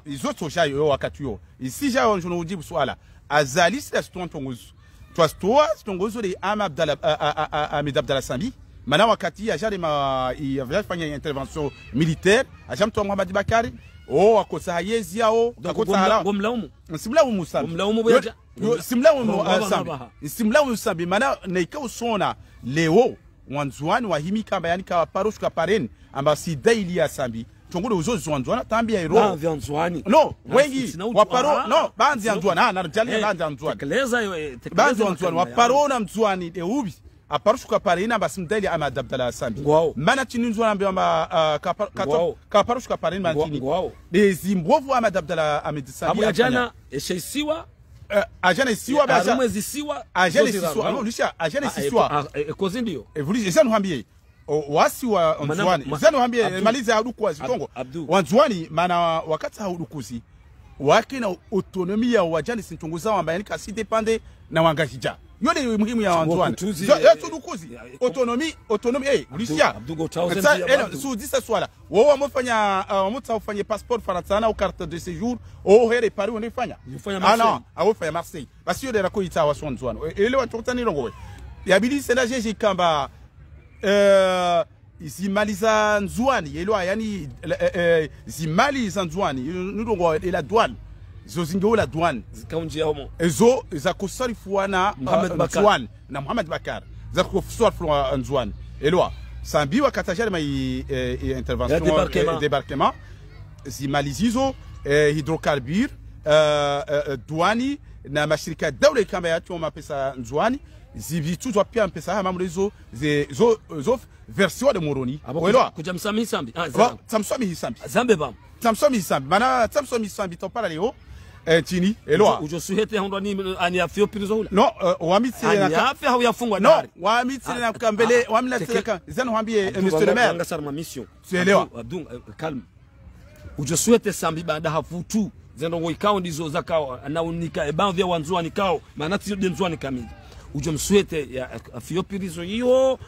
Izo tsoja yo wakati yo. Isija yo njono ujibu suala. Azali sida sitwa ntrongo zo. Twa sitwa ntrongo zo de Ahmed Abdallah, a, a, a, a, Ahmed Abdallah Sambi. Mana wakati yajarema, yafanya intervention militaire, aja mtwa Mohamed Bacar, o, akotsaha yezi yao, akotsaha la. Ngomlaumu. Simlaumu Sambi. Ngomlaumu bo yaja. Yo, simlaumu, ah, Sambi. Simlaumu Sambi, mana naika usona leo, Wandzuani wahimi kamba yani kawaparo shuka pareni, amba si daili ya Sambi. Ntrongo de uzo zo Wandzuani, tambi ya iro. Baadhi ya Ndzuani. Non, wengi, waparo, non, baadhi ya Ndzuani, ah, na rajali, baadhi ya Ndzuani. Tekeleza yo, eh, tekeleza. Baadhi ya Ndzuani, waparo na Mndzuani, de ubi. Aparo shuka pareni amba si mdaili Ahmed Abdallah Sambi. Ngwao. Mana tsi ni Ndzuani ambe amba, ah, kaparo, kato, kaparo shuka pareni mana tsi ni. Ngwao. De zimbovu Ahmed Abdallah, Ahmed Sambi. Abu ya jana, eshe isiwa. Eh, ajana isiwa, eh, ba, arumwe zisiwa, ajana isiwa, non, Vlisha, ajana isiwa. Ah, eh, eh, kozi ndiyo. E Vlisha, esa nuhambie. O, wasi wa Ndzuani. Esa nuhambie, eh, maliza ya udukuzi tongo. Abdu. Wandzuani, mana wakati ha udukuzi. Wakina autonomie ya wajani si ntrongo zao amba yani kasi dépendre na Wangazidja. Yo de muhimu ya Wandzuani. Zo, eh, tsudukuzi. Autonomie, autonomie, eh, Vlisha. Abdu, Abdu, ngo tsaho. Sudisa swala. Wo wamofanya, ah, wamotsaha ufanye passeport Farantsa na o carte de séjour, o here Paris wende fanya. Ufanya Marseille. Ah, non, awo fanya Marseille. Basi yo de rakoitsaha wasi wa Ndzuani. E, ele wantru kutani longo we. Yabidi sena jeje kamba, eh, zimali za Ndzuani, elo yani, eh, eh, zimali za Ndzuani, nilongo ela douane. Zo zinge ula douane. Zikaunji ya homo. Ezo, za kusarifuwa na, Mohamed, eh, Bacar. Ndzuani. Na Mohamed Bacar, za kufuswa fulwa Ndzuani. Elwa, Sambi wakati ajarema i, eh, i intervention, ya débarquement. Eh, débarquement. Zimali zizo, eh, hydrocarbures, eh, eh, eh, douane, na mashirika daula ikamba yatso mapesa Ndzuani, zibitsuzwa pia mpesa hama mlezo, ze, zo, zo, version de Moroni. Abo. Elwa. Kuja, kuja msamihi Sambi. Ah, ba, za. Tsamswamihi Sambi. Zambe ba. Tsamswamihi Sambi. Mana tsamswamihi Sambi topara leo. Eh, tini, elwa. Ujo, ujo suhete handwa ni, ani afio prison hula. Non, eh, wamitse. Ani na ka-, afe hau yafungwa. Non, dari. Wamitse na kambele, ah, wamina teke-, tseka. Zanu hambie, eh, Abdu, Monsieur le maire. Wanga sarma mission. Suelewa. Abdu, Abdu, eh, calme. Ujo suhete Sambi baada hafutu. Zendrongo ikao ndizo zakao, anaunika, e baadhi ya Wandzuani kao, mana tsi de Ndzuani kamili. Ujo msuhete ya, eh, afio prison iyo,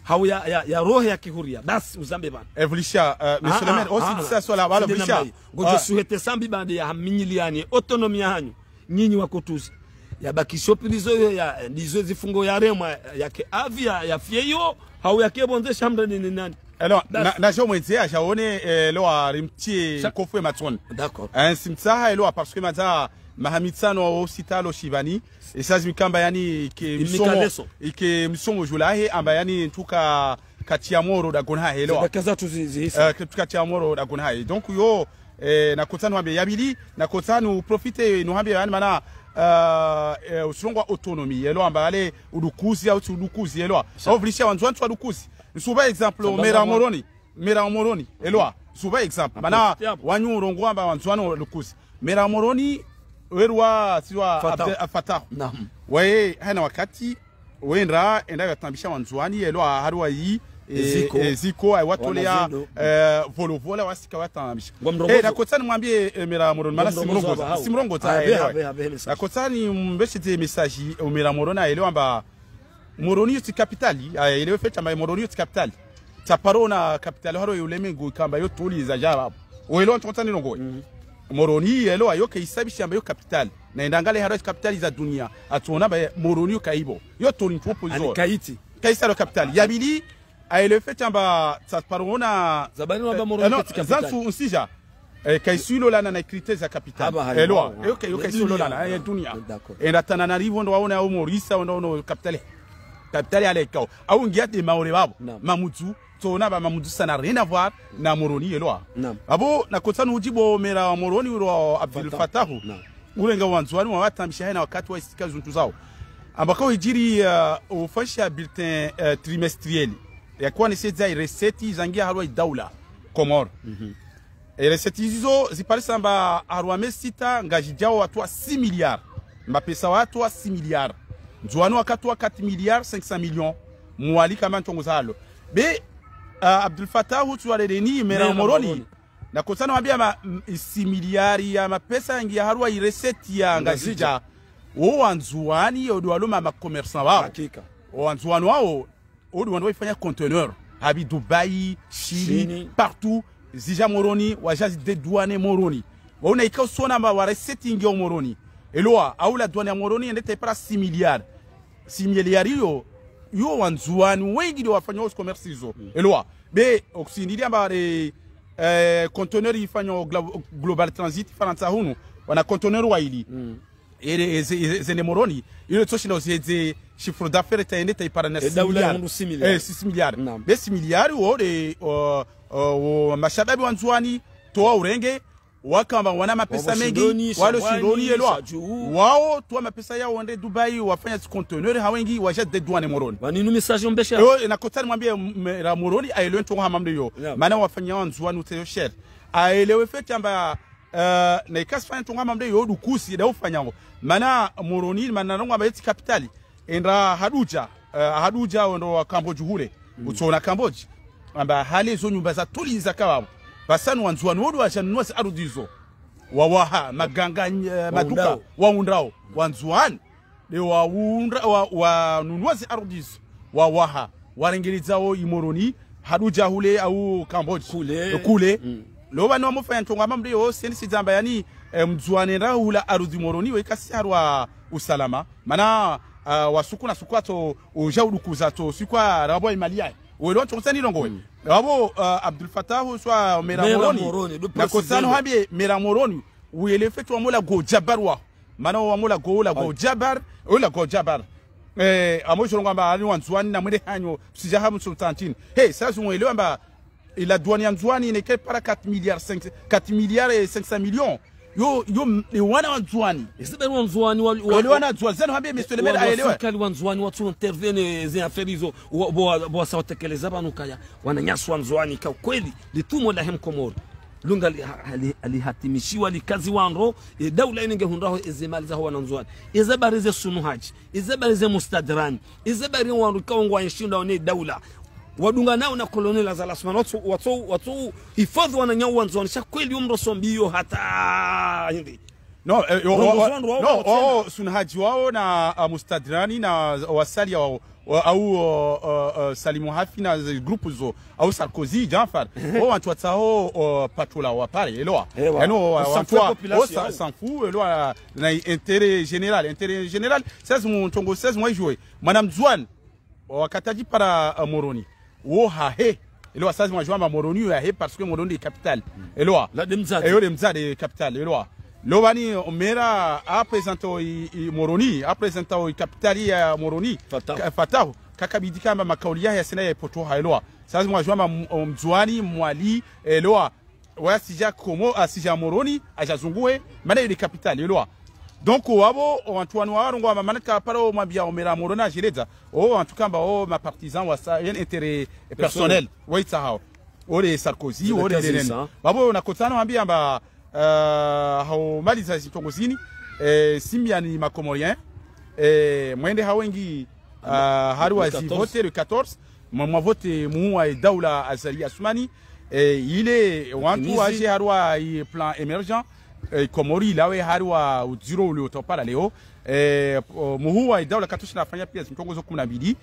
hau ya, ya, ya roho ya kihuria. Basi, uzambe bana. E Vlisha, eh, Monsieur le maire, ah, osi ah, disa swala, wala sinde Vlisha. Nambayi. Ngojo suhete Sambi bande ya haminyiliani, autonomie ya hanyu. Nyinyi wakotuzi. Ya bakisho prison yo ya, eh, ndizo zifungo ya remwa, ya ke avi ya, ya fie yo, hau ya ke bonze shamra ni, ni nani. Alors, basi. Na, na jo mwendze, aja one, eh, lo arimtie kofu e matsoni. D'accord. Eh, simtsaha, elo, parce que madza, mahamitsano wa ositalo shibani, e sazi mikamba yani, ike misomo, ike misomo julahe, amba yani, ntuka, kati ya moro da gonha helewa. Zaka za tu zi, zi hisa. Eh, kati ya moro da gonha he. Donc yo, eh, na kotsa nuhambe yabili, na kotsa nu profite nuhambe yani mana, eh, eh, usulongwa autonomie, yelo amba ale udukuzi au tsi udukuzi, yelo. Sa. Au Vlisha Wandzuani tsi wadukuzi. Nsuba exemple, mera Moroni, mera Moroni, yelo. Nsuba exemple. Mana wanyu urongo amba Wandzuani wadukuzi. Mera Moroni, werwa siwa Fatah. Abde-, Fatah. Naam. Waye, hana wakati, wendra, enda yatambisha Wandzuani, yelo, harwa yi, eh, Ziko. Eh, Ziko, eh, watolea, Wana Zendo. Eh, Volovolo, wasika watambisha. Ngwa mrongozo. Eh, nakotsa nimwambie, eh, mera Moroni, mana Ngwa mrongozo simrongoza, hao. Simrongoza, Ah, eh, beha, eh. Beha, beha, message. Nakotsa nimveshe ze message, eh, mera Moroni, aelewa amba Moroni yo tsi capitale, aelewe fete amba Moroni yo tsi capitale. Tsaparo ona capitale haro yo ulemengu ikamba yo toli za jaba. Oelewa ntsontsa nilongoe. Mhm. Moroni, elewa, yo kaisabisha amba yo capitale. Na indangale haro capitale za dunia. Atsona amba Moroni yo kaibo. Yo toli ntsopo Ani zo. Kaiti. Kaisa lo capitale. Ya bili, aelewe fete amba tsaparo ona Zabani wamba Moroni Eh, non, kati capitale. Zantsu nsija. Eh, kaiswilo lana na critères za capitale. Haba, haba, Elewa. haba. Eh, ok, yo Ne kaiswilo dunia. Lana, eh, dunia. D'accord. Enda Tananarivo ndo waona au Morisa, ndo waona capitale. Capitale ya lekao. Au ngia de Maore babo. Naam. Mamudzu, tsona ba Mamudzu, ça n'a rien à voir na Moroni, elewa. Naam. Abo, nakotsa nujibu mera wa Moroni uro Abdul Fatah. Fatahu. Naam. Urenga wandzuwani wa watambisha hena wakati wa istika zuntu zao. Amba kao ijiri, eh, ufasha bulletin, eh, trimestriel. Ya kuwa nesedza i recette zangia harwa i daula. Komor. Mhm. E recette zizo ziparisa amba harwa mezi sita ngazijao watoa six milliards. Mapesa watoa six milliards. Ndzuwani wakatoa quatre milliards cinq cents millions. Mwali kama ntrongo zalo. Be, ah, Abdul Fatah hutsu wa rereni, mera Mera Moroni. Moroni. Nakotsa niwambia ma, m, six milliards ya mapesa yangia harwa i recette ya Ngazidja. Ngazidja. Wo wandzuwani, yo ndo walo ma, ma commerçants wao. Hakika. Wo wandzuwani wao, wo ndo wandru waifanya conteneur. Habi Dubai, Chine, Chine. Partout, zija Moroni, waja zi dédouaner Moroni. Wauna ikao sona amba wa recette ingia Moroni. Elewa, au la douane ya Moroni, yende taipara six milliards. Six milliards iyo, iyo wandzuwani wengi ndo wafanya os commerce izo. Mm. Elewa, be, okusindiri amba re, eh, conteneur ifanya o glo, Global Transit, Farantsa hunu, wana conteneur waili. Mm. Ele, eze, eze, zende Moroni, ile tsoshinda uziedze chiffre d'affaires ta yende ta ipara na E daula ya six milliards. Hundru six milliards. Eh, six milliards. Naam. Be six milliards, wo de, o, o, o, mashababi wandzuwani, towa urenge, wakamba wana mapesa mengi, walo shindoni, shabwani, elewa. Shadju. Wao, towa mapesa yao wende Dubai, wafanya zi conteneur, ha wengi, waja dédouaner Moroni. Waninu message mbesha. Ewo, nakotsa nimwambie, m, mera Moroni, aelewe ntrongo hama mde yo. Naam. Mana wafanya wandzuwani uteyo sheri. Aelewe fete amba Eh, na ikasi fanya ntrongo hama mde yo dukusi, da ufanya ngo. Mana Moroni, mana ntrongo amba yetsi capitale. Enda Hadudja, eh, Hadudja wendo wa Cambodge hule. Mm. Utsona Cambodge. Amba hale zo nyumba za toli za kawabu. Basanu wandzuwani wo ndo waja nunua zi arudhi zo. Wawaha, maganga, eh, maduka, Waundao. Waundao. Wandzuwani. De waundra, wa, wanunua zi arudhi zo, wawaha, warengeledzao i Moroni, Hadudja hule au Cambodge. Kule. Kule. Mm. Lo bani wamofanya ntrongo hama mde yo, seni sidzamba yani, eh, mndzuwani nda hula arudhi Moroni, we ikasi harwa usalama. Mana, ah, wa suku na suku atso, uja udukuza tso, suku arabwa i mali yahe. Welo ntrongo tsani longowe. Mm. Wabo, ah, Abdul Fatah, swa mera Mera Moroni. Moroni, ndo Na préciser kotsano lo. Hambie mera Moroni, uelewe fete wa mola go jabarwa. Mana wa mola go, ula go Ayi. Jabar, ula go Jabar. Eh, amo shilongo amba ali wandzuwani na mwende hanyo, sija hamu sultantini. Hey, sasa mwelewa amba, ila douane ya Ndzuwani ine ke para quatre milliards cinq, quatre milliards et cinq cents millions. Yo, yo, m, e wana wandzuwani. Ese bari wandzuwani wa, wa, Wale wana wandzuwani, zanu hambie monsieur le maire, wa, aelewa. Wasirikali wandzuwani watsu intervenir ze affaires izo, wa, wa, wa, wasa watekeleza pvanu kaya, wananyasi wandzuwani ka kweli, litumo la hem Komori. Lunga li, ha, li, lihatimishiwa likazi wandro, e daula ine nge hundraho eze mali zaho wanandzuwani. Eze bari ze Sunu Hadji, eze bari ze Mustadrani, eze bari wandru kawo ngwa nshinda one daula. Wadunga nao na colonel Azali Assoumani, watso, watso, watso, hifadhi wananyao wandzuwani, sha kweli umro sombi yo hata hindi. No, eh, yo, Rongo wa, wa, zwandu wao no, wao tsena. Wao, Sunu Hadji wao na, ah, Mustadrani na wasalia wao, wa, au, uh, uh, uh, Salimu Hafi na ze groupe zo, au Sarkozy, Djanfar. Ehe. Wao wantru watsaho, uh, patula wa pare, elewa. Ewa. Yani, wa, on s'en wantru fout wa, population, on s'en, s'en fout, elewa, na intérêt général, intérêt général, seize mu, ntrongo seize mwa jouer. Mwana Mndzuwani, wakati adjipara, uh, Moroni. Wo hahe. Elewa, sasa mwa jouer amba Moroni yo yahe parce que Moroni nde capitale. Mm. Elewa. La de mdzadze. Eyo de mdzadze capitale, elewa. Lo bani, o maire a présenter o i, i Moroni, a présenter o i capitale ya Moroni. Fatahu. Ka, Fatahu. Kakabidi kamba makauli yahe yasina ya ipoto ha, elewa. Sasa mwa jouer amba m, o Mndzuwani, Mwali, elewa. Waya sija Komo, a sija Moroni, aja zunguhe, mana yo de capitale, elewa. Donc, wabo, o wantru wanu warongoa amba mana kaparo mwambia o maire Moroni ajeledza, o wantru kamba o ma partisans wasa, yen intérêt personnel, waitsahao. O de Sarkozy, o de Lenen. Wabo, na kotsano hambia amba, eh, hao maliza zintrongo zini, eh, simbiani ma Comoriens, eh, mwende ha wengi, eh, hari wazi voter le quatorze, Mwa, mwa vote muhuu wa daula Azali Assoumani, eh, ile wantru waje harumwa i plan émergent, eh, Komori ilawe harumwa udziro ule utopara leo. Eh, o, muhuu wa daula katsushinda yafanya pia zintrongo zo kumi na mbili.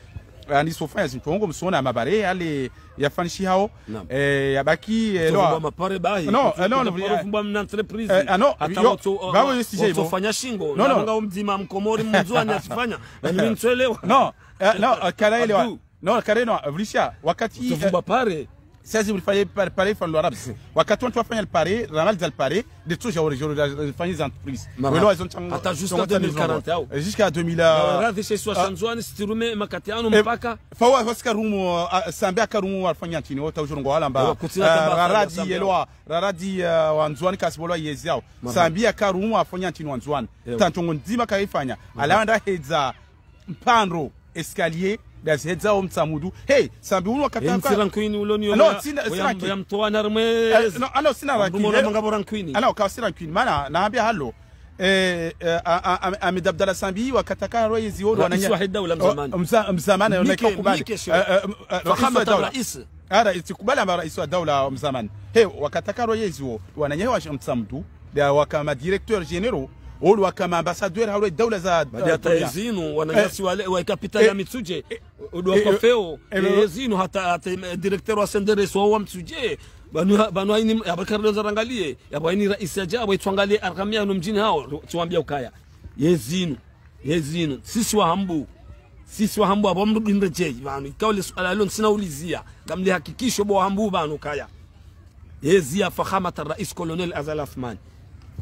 Ani sofanya zintrongo msona mabare yale yafanyishihao. Naam. Eh, yabaki, eh, Tsovumbwa lo mapare bahi. Non, eh, non, non, vumbwa mna entreprise. Eh, ah, non, hata yo, watu, bawo yo sije bo. Fanya shingo. Non, non. Nga umdzima mkomori mndzuani asifanya. Ani mintsuelewa. Non, eh, non, eh, karaelewa. Abdou. Non, karaelewa, vulisha, wakati, Tsovumbwa eh, pare. Saizi ulifanya pare, pare ifanya Arabes. Wakati wantru wafanya pare, ramaliza pare, de toujours au région de la, fanya entreprise. Marhaba. Welo wazo ntsango, hata jusqu'à ntsango deux mille quarante, au. Eh, jusqu'à deux mille, euh, radhi she isiwa sha Ndzuani, sitirume makati ano eh, mpaka. Fawa, wasika rumu, ah, Sambi aka rumu wafanya ntini, wota ujuru ngo walamba. Ewa, kutsina ah, tamba raradi, Sambi, yelwa, raradi, ah, wa Ndzuani kasibolwa yezi yao. Marhaba. Sambi aka rumu wafanya ntini wa Ndzuani. Ewa. Tantongo ndzima kaifanya. Marhaba. Alanda hedza mpandro escalier, dazihedza o Mtsamudu. Hey, Sambi unu wakati eh, aka mtsira nkwini ulo ni ah, no, oya, tsina, oya, tsina nkwini. Oya mtowa na rumwe eh, no, ah, no, tsina rancune. Mrumo na manga bo rancune. Ah, no, ka tsina rancune. Mana, naambia halo. Eh, eh, a, a, a, Ahmed Abdallah Sambi, wakati aka ro yezi o, rais wananya wa daula o, mzamani. Mza-, mzamani, mike, na ikakubali. Mike, sio. Eh, eh, eh, rais wa daula. Fakhamat rais. Ara, itsikubali amba rais wa daula mzamani. He, wakati aka ro yezi o, wananya wa Mtsamudu, da waka ma directeurs généraux, olu waka ma ambassadeurs, halo daula za, badi hata dunia. Ezinu, wananyasi eh, wale, wa capitale eh, ya Mitsudje, eh, odu eh, waka eh, feo, eh, eh, ezinu, hata, hata, eh, directeur wa C N D R S wa, wa Mitsudje, banu, banu haini, ya bakari donza rangalie, ya ba haini rais aja, ya ba itwangalie arkamia no mdjini hao, tiwambia ukaya. Yezinu, yezinu, sisi wa Hambu, sisi wa Hambu, abo mrudi ndrejei, banu, ikao le suala lo ntsina ulizia, kamli hakikisho bo wa Hambu, banu, kaya. Yezi ya fakhamat rais colonel Azali Assoumani.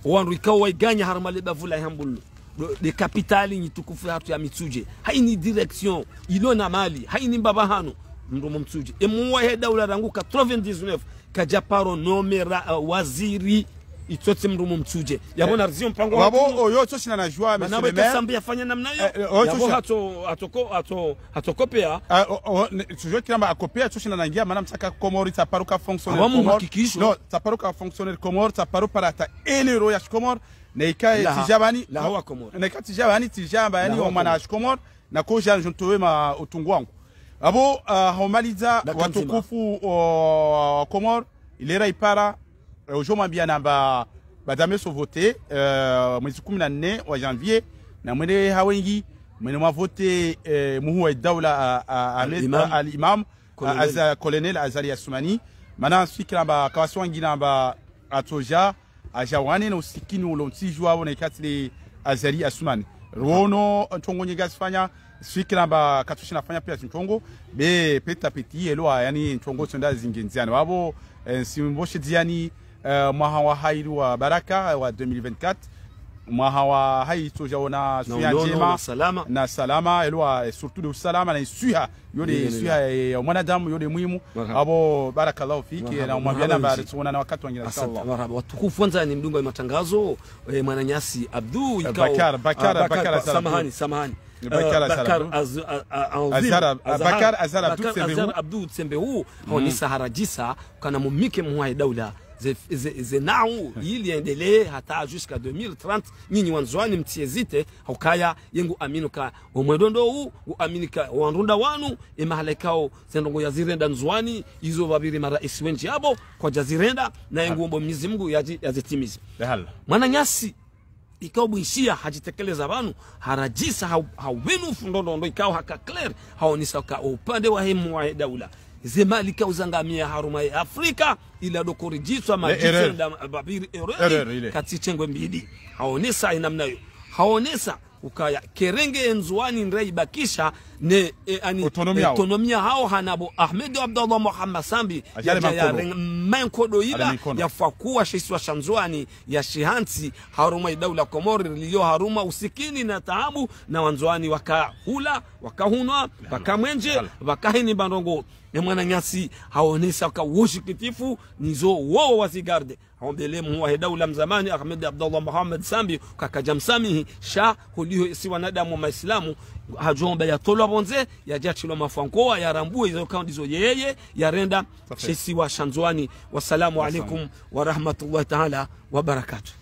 Wandru ikao waiganya harumwa le bavu la Ihambulu. Do, de capitale nyi tukufu yahatru ya Mitsudje. Haini direction, ilo na mali, haini mbaba hanu, mrumo Mitsudje. E muhuu wahe daula rangu quatre-vingt-dix-neuf, kaja paro nomera, uh, waziri, itsotsi mrumo Mitsudje. Yabo eh, narizio mpango wabo, watu. Oyo tsoshina na jua, mana monsieur le maire. Sambi yafanya namna yo. Eh, eh, oyo yabo tsoshina hatso, hatso ko-, hatso, hatso kopea. Ah, o, o, ne, tsojo kiramba akopea, tsoshina na ngia, mana msaka Komori, tsaparuka fonctionnaire Komori. Awamu hakikisho. Non, tsaparuka fonctionnaire Komori, tsaparu para hata un euro ya Shikomori, na ika tijabani, na ika tijabani, tijabani, o mwana ya Shikomori, na koja njontowe ma utungu wangu. Abo, ah, haumaliza, watukufu, o, Komori, ilera ipara, eh, ojo mwambia namba, badame so vote, eh, mwezi kumi na nne wa janvier, na mwende hawengi, mwende mwa vote, eh, muhuu wa daula, a, a, Ahmed, al-Imam, a, al-Imam, a, colonel. Aza-, colonel Azali Assoumani. Mana sfikira amba, kawasi wangi namba, atsoja, aja wane na usikini ulo ntsijua wona ikatile Azali Assoumani. Ruono ntrongo nyingi azifanya, sfikira amba katsushinda fanya pia zintrongo, be petit à petit, yelo, yani ntrongo tsonda zingenziani. Wabo, eh, nsimboshe ziani, eh, mwaha wa hairi wa baraka, wa deux mille vingt-quatre, mwaha wa hairi tsoja wona na swiha ndjema, na salama. Na salama, yelo, eh, surtout de usalama, na iswiha, yo de iswiha, eh, mwanadamu, yo de muhimu. Marhaba. Abo, barakallahu fiki, marhaba, na umwambia namba, tsonana wakati wangina, inshallah. Asante, marhaba. Watukufu wandzani mdungao matangazo, eh, mwananyasi Abdou, eh, ikao, Bakar, Bakar, ah, Bakar, Bakar Azar Abdou. Samahani, samahani. Bakar Azar Abdou. Azar, a, a, Azim, Azar, Azar, Bakar Azar Abdou Bakar Tsembe Azar huu. Abdou Tsembe huu, haonesa harajisa, kana mumike muhuu wa daula, ze, ze, ze nau, ili endelee hata jusqu'à deux mille trente, nyinyi wa Ndzuani mtsi hésiter, haukaya, ye ngu amini ka, omwedondo huu, ngu amini ka, wandru nda wanu, e mahala ikao, ze ndrongo yazirenda Ndzuani, izo babiri marais wendji abo, kwaja zirenda, na ye ngu ombo Mwenyezi Mungu yazi-, yazitimize. Mwananyasi, ikao bwishia hajitekeleza pvanu, harajisa ha-, hawenu fundo ndondo ikao haka clair, haonesa ka upande wahe muhuu wa daula. Ze mali ikao zangamia harumwa ye Afrika, ila ndo korijiswa majitsi nda babiri erreur, erreur ile. Katsi tengwe mbili. Haonesa inamna yo. Haonesa ukaya kerenge ye Ndzuani ndraibakisha ne, e, ani, autonomie hao. Autonomie hao hanabo Ahmed Abdallah Mohamed Sambi, ajale ya, ya mankodo. Reng-, mankodo ila, ale mankodo. Yafakuwa she isiwa sha Ndzuani, ya shihantsi, harumwa idaula Komori, liyo harumwa usikini na taabu, na Wandzuani wakahula, wakahunwa, wakamwenje, wakahini bandrongo. Ne mwananyasi, haonesa ka ushikitifu, nizo wowo wazigarde. Haombele muhuu wahe daula mzamani, Ahmed Abdallah Mohamed Sambi, kakaja msamihi, sha holiho esi wanadamu wa maislamu, hajomba yatolwa pvondze, yajatilwa mafwankowa, yarambuwe izo kaundizo yeye, yarenda, she isiwa sha Ndzuani. Wassalamu alaikum wa rahmatullahi ta'ala wa barakatuh.